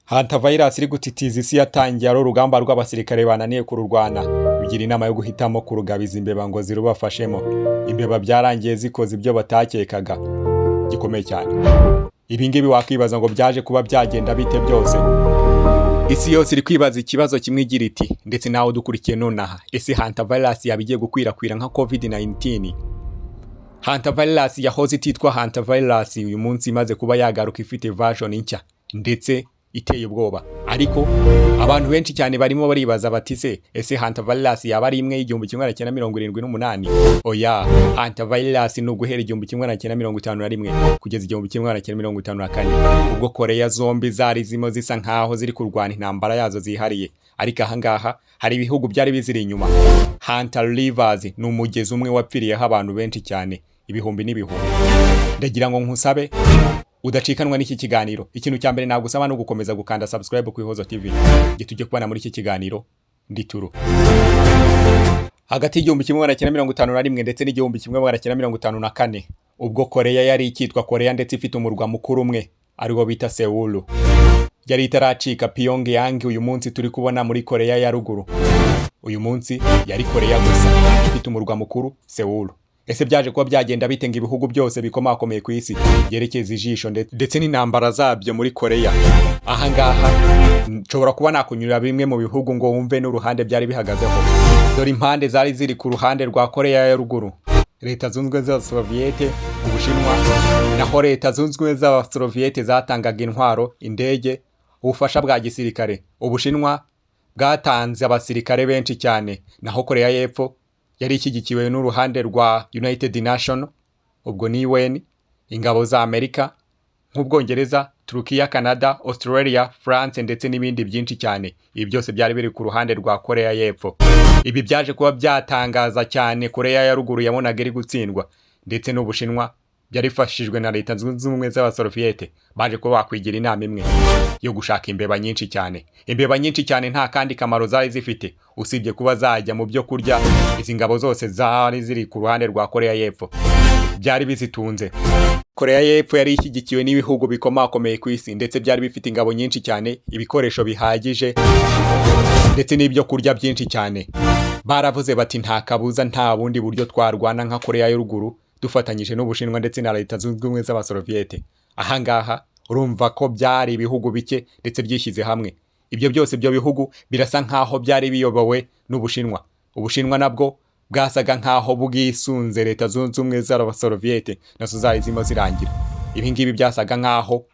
Hantavirus iri gutitiza isi yatangiye ari urugamba rw'abasirikare bananiye kururwana, bigira inama yo guhitamo kurugabiza imbeba ngo zirubafashemo. Imbeba byarangiye zikoze ibyo batakekaga gikomeye cyane. Ibi ngibi wakwibaza ngo byaje kuba byagenda bite byose? Isi yose iri kwibaza ikibazo kimwe igira iti, ndetse nawe udukurikiye nonaha: ese hantavirus yaba igiye gukwirakwira nka COVID-19? Hantavirus yahoze ititwa hantavirus, uyu munsi imaze kuba yagaruka ifite version nshya ndetse iteye ubwoba. Ariko abantu benshi cyane barimo baribaza bati: se ese hantavirus yaba ari imwe y'1978? Oya, hantavirus ni uguhera 1951 kugeza 1954, ubwo Koreya zombi zari zimo zisa nkaho ziri kurwana intambara yazo zihariye. Ariko ahangaha hari ibihugu byari biziri inyuma. Hanta Rivers ni umugezi umwe wapfiriyeho abantu benshi cyane, ibihumbi n'ibihumbi. Ndagira ngo nkusabe udacikanwa n'iki kiganiro. Ikintu cya mbere nagusaba no gukomeza gukanda subscribe ku Ihozo TV nge tujye kubana muri iki kiganiro. Ndituru hagati y'1951 ndetse n'1954, ubwo Koreya yari ikitwa Koreya ndetse ifite umurwa mukuru umwe ariwo bita Seoul, yari itaracika Pyongyang uyu munsi turi kubona muri Koreya ya Ruguru. Uyu munsi yari Koreya gusa ifite umurwa mukuru Seoul. Ese byaje kuba byagenda bite ngo ibihugu byose bikomakomeye ku isi byerekeza ijisho ndetse n'intambara zabyo muri Koreya? Ahangaha nshobora kuba nakunyurira bimwe mu bihugu ngo wumve n'uruhande byari bihagazeho. Dore impande zari ziri ku ruhande rwa Koreya ya Ruguru: Leta Zunze Ubumwe z'Abasoviyete, Ubushinwa. Naho Leta Zunze Ubumwe z'Abasoviyete zatangaga intwaro, indege, ubufasha bwa gisirikare. Ubushinwa bwatanze abasirikare benshi cyane. Naho Koreya y'Epfo yari ishyigikiwe n'uruhande rwa United Nation, ubwo ni UN, ingabo za Amerika nk'Ubwongereza, Turukiya, Canada, Australia, France ndetse n'ibindi byinshi cyane. Ibi byose byari biri ku ruhande rwa Koreya y'Epfo. Ibi byaje kuba byatangaza cyane Koreya ya Ruguru yabonaga iri gutsindwa, ndetse n'Ubushinwa byari bifashijwe na Leta Zunze Ubumwe z'Abasoviyete. Baje kuba bakwigira inama imwe yo gushaka imbeba nyinshi cyane. Imbeba nyinshi cyane nta kandi kamaro zari zifite usibye kuba zajya mu byo kurya izi ngabo zose zari ziri ku ruhande rwa Koreya y'Epfo byari bizitunze. Koreya y'Epfo yari ishyigikiwe n'ibihugu bikomakomeye ku isi, ndetse byari bifite ingabo nyinshi cyane, ibikoresho bihagije ndetse n'ibyo kurya byinshi cyane. Baravuze bati: nta kabuza, nta bundi buryo twarwana nka Koreya ya Ruguru dufatanyije n'Ubushinwa ndetse na Leta Zunze Ubumwe z'Abasoviyete. Ahangaha urumva ko byari ibihugu bike ndetse byishyize hamwe. Ibyo byose, ibyo bihugu birasa nkaho byari biyobowe n'Ubushinwa. Ubushinwa nabwo bwasaga nkaho bwisunze Leta Zunze Ubumwe z'Abasoviyete, nazo zari zirimo zirangira. Ibi ngibi byasaga nkaho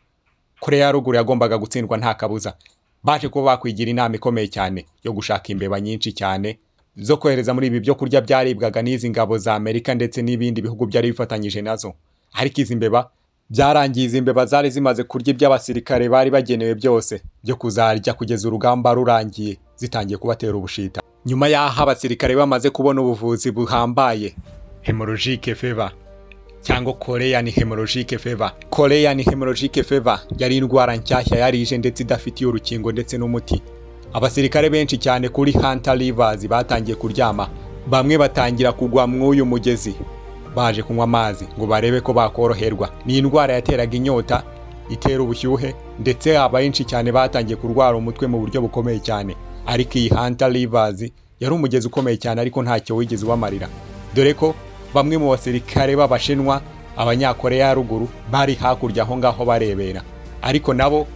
Koreya ya Ruguru yagombaga gutsindwa nta kabuza. Baje kuba bakwigira inama ikomeye cyane yo gushaka imbeba nyinshi cyane zo kohereza muri ibi byo kurya byaribwaga n'izi ngabo za Amerika ndetse n'ibindi bihugu byari bifatanyije nazo. Ariko izi mbeba, byarangiye izi mbeba zari zimaze kurya iby'abasirikare bari bagenewe byose byo kuzarya kugeza urugamba rurangiye, zitangiye kubatera ubushita. Nyuma y'aho abasirikare bamaze kubona ubuvuzi buhambaye, hemorrhagic fever cyangwa Korean hemorrhagic fever. Korean hemorrhagic fever yari indwara nshyashya yari ije ndetse idafitiye urukingo ndetse n'umuti. Abasirikare benshi cyane kuri Hunter Rivers batangiye kuryama, bamwe batangira kugwa mw'uyu mugezi baje kunywa amazi ngo barebe ko bakoroherwa. Ni indwara yateraga inyota, itera ubushyuhe, ndetse abenshi cyane batangiye kurwara umutwe mu buryo bukomeye cyane. Ariko iyi Hunter Rivers yari umugezi ukomeye cyane, ariko ntacyo wigeze ubamarira, dore ko bamwe mu basirikare b'Abashinwa, Abanyakoreya ya Ruguru bari hakurya aho ngaho barebera. Ariko nabo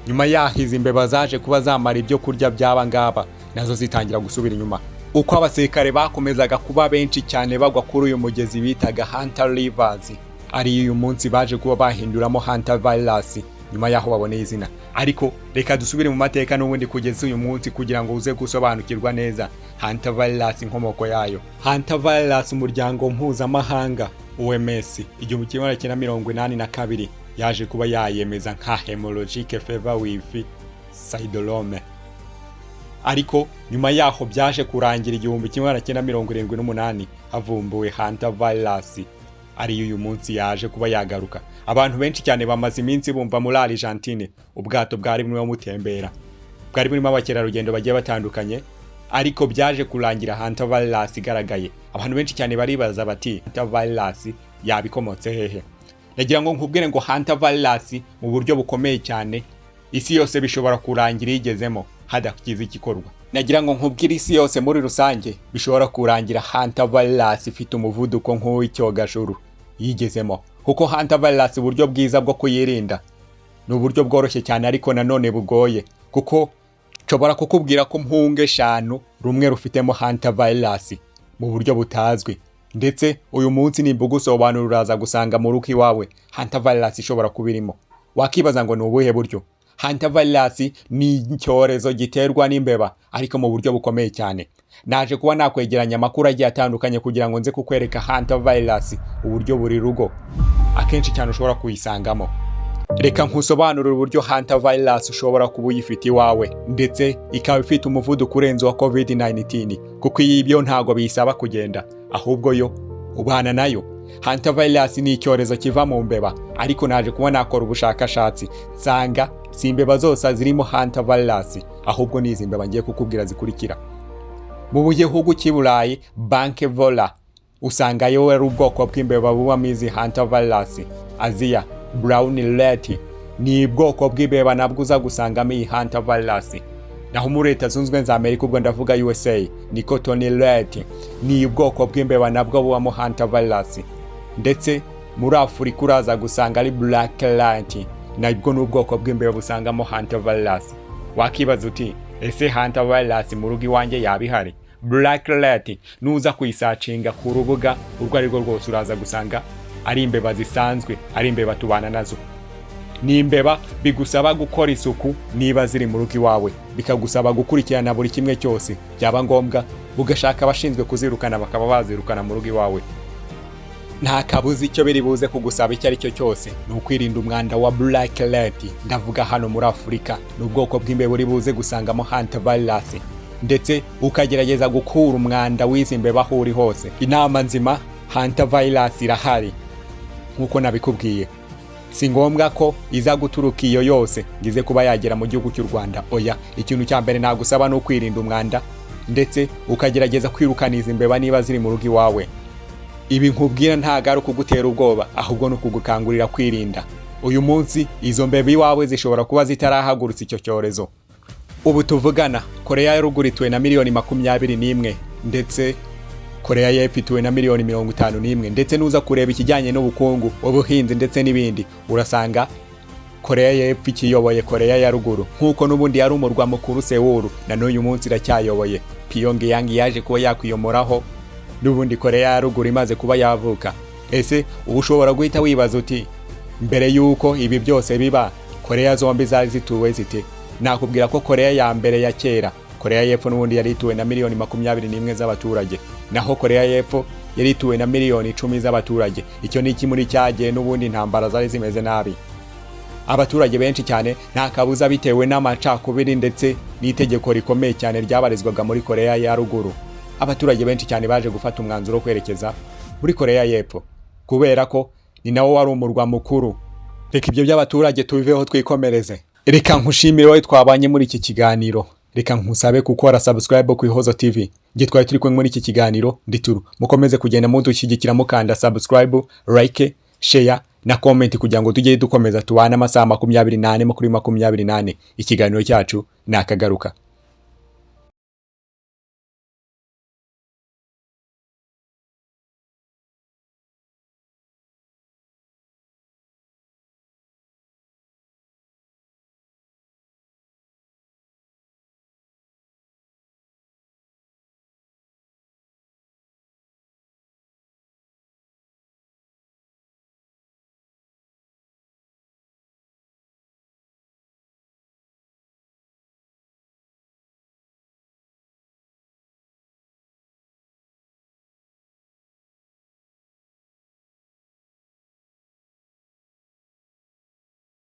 nyuma yaho izi mbeba zaje kuba zamara ibyo kurya by'aba ngaba, nazo zitangira gusubira inyuma. Uko abasirikare bakomezaga kuba benshi cyane bagwa kuri uyu mugezi bitaga Hunter Rivers, ari uyu munsi baje kuba bahinduramo Hunter Virus nyuma y'aho baboneye izina. Ariko reka dusubire mu mateka n'ubundi kugeza uyu munsi kugira ngo uze gusobanukirwa neza Hunter Virus, inkomoko yayo. Hunter Virus, umuryango mpuzamahanga OMS 1982 yaje kuba yayemeza nka hemorrhagic fever with syndrome. Ariko nyuma yaho byaje kurangira 1978 havumbuwe Hunter Virus, ariyo uyu munsi yaje kuba yagaruka. Abantu benshi cyane bamaze iminsi bumva muri Argentine ubwato bwari burimo butembera, bwari burimo abakerarugendo bagiye batandukanye, ariko byaje kurangira Hunter Virus igaragaye. Abantu benshi cyane baribaza bati: Hunter Virus yabikomotse hehe? Ndagira ngo nkubwire ngo Hunter Virus mu buryo bukomeye cyane Isi yose bishobora kurangira igezemo hadakize igikorwa. Nagira ngo nkubwire, isi yose muri rusange bishobora kurangira hantavirus ifite umuvuduko nk'uw'icyogajuru yigezemo, kuko hantavirus uburyo bwiza bwo kuyirinda ni uburyo bworoshye cyane ariko nanone bugoye, kuko nshobora kukubwira ko mpunga eshanu rumwe rufitemo hantavirus mu buryo butazwi. Ndetse uyu munsi nimba ugusobanura, uraza gusanga mu rugo iwawe hantavirus ishobora kuba irimo. Wakibaza ngo ni ubuhe buryo? Hantavirus ni icyorezo giterwa n'imbeba, ariko mu buryo bukomeye cyane. Naje kuba nakwegeranya amakuru agiye atandukanye kugira ngo nze kukwereka hantavirus, uburyo buri rugo akenshi cyane ushobora kuyisangamo. Reka nkusobanurire uburyo hantavirus ushobora kuba uyifite iwawe, ndetse ikaba ifite umuvuduko urenze uwa COVID-19, kuko iyi byo ntabwo biyisaba kugenda, ahubwo yo ubana nayo. Hantavirus ni icyorezo kiva mu mbeba, ariko naje kuba nakora ubushakashatsi nsanga si imbeba zose zirimo hantavirus, ahubwo ni izi mbeba ngiye kukubwira zikurikira. Mu gihugu cy'i Burayi, black vole, usangayo ari ubwoko bw'imbeba bubamo izi hantavirus. Aziya, brown rat ni ubwoko bw'imbeba nabwo uza gusangamo iyi hantavirus. Naho muri Leta Zunze Ubumwe za Amerika, ubwo ndavuga USA, ni cotton rat, ni ubwoko bw'imbeba nabwo bubamo hantavirus. Ndetse muri Afurika uraza gusanga ari black rat, nabwo ni ubwoko bw'imbeba busangamo hantavirus. Wakibaza uti: "Ese hantavirus mu rugo iwanjye yaba ihari?" Black rat nuza kuyisearchinga ku rubuga urwo ari rwo rwose, uraza gusanga ari imbeba zisanzwe, ari imbeba tubana nazo. Ni imbeba bigusaba gukora isuku niba ziri mu rugo iwawe, bikagusaba gukurikirana buri kimwe cyose, byaba ngombwa ugashaka abashinzwe kuzirukana bakaba bazirukana mu rugo iwawe. Nta kabuza icyo biri buze kugusaba icyo ari cyo cyose ni ukwirinda umwanda wa black rat. Ndavuga hano muri Afurika, ni ubwoko bw'imbeba uri buze gusangamo hantavirus, ndetse ukagerageza gukura umwanda w'izi mbeba aho uri hose. Inama nzima, hantavirus irahari nk'uko nabikubwiye. Si ngombwa ko iza guturuka iyo yose ngo ize kuba yagera mu gihugu cy'u Rwanda, oya. Ikintu cya mbere nagusaba ni ukwirinda umwanda, ndetse ukagerageza kwirukana izi mbeba niba ziri mu rugo iwawe. Ibi nkubwira ntabwo ari ukugutera ubwoba, ahubwo ni ukugukangurira kwirinda. Uyu munsi izo mbeba iwawe zishobora kuba zitarahagurutsa icyo cyorezo. Ubu tuvugana, Koreya ya Ruguru ituwe na miliyoni 21, ndetse Koreya y'Epfo ituwe na miliyoni 51. Ndetse nuza kureba ikijyanye n'ubukungu, ubuhinzi ndetse n'ibindi, urasanga Koreya y'Epfo ikiyoboye Koreya ya Ruguru, nk'uko n'ubundi yari umurwa mukuru Sewuru, na n'uyu munsi iracyayoboye. Pyongyang yaje kuba yakwiyomoraho n'ubundi Koreya ya Ruguru imaze kuba yavuka. Ese ubu ushobora guhita wibaza uti: "Mbere y'uko ibi byose biba, Koreya zombi zari zituwe zite?" Nakubwira ko Koreya ya mbere ya kera, Koreya y'Epfo, n'ubundi yari ituwe na miliyoni 21 z'abaturage, naho Koreya y'Epfo yari ituwe na miliyoni 10 z'abaturage. Icyo ni iki muri cyagihe n'ubundi intambara zari zimeze nabi, abaturage benshi cyane nta kabuza, bitewe n'amacakubiri ndetse n'itegeko rikomeye cyane ryabarizwaga muri Koreya ya Ruguru, abaturage benshi cyane baje gufata umwanzuro wo kwerekeza muri Koreya y'Epfo, kubera ko ni nawo wari umurwa mukuru. Reka ibyo by'abaturage tubiveho, twikomereze. Reka nkushimire wowe twabanye muri iki kiganiro. Reka nkusabe gukora subscribe ku Ihozo TV. Njye twari turi kumwe muri iki kiganiro ndituru. Mukomeze kugenda mudushyigikira mukanda subscribe, like, share na comment, kugira ngo tujye dukomeza tubane amasaha 24 kuri 24. Ikiganiro cyacu ni akagaruka.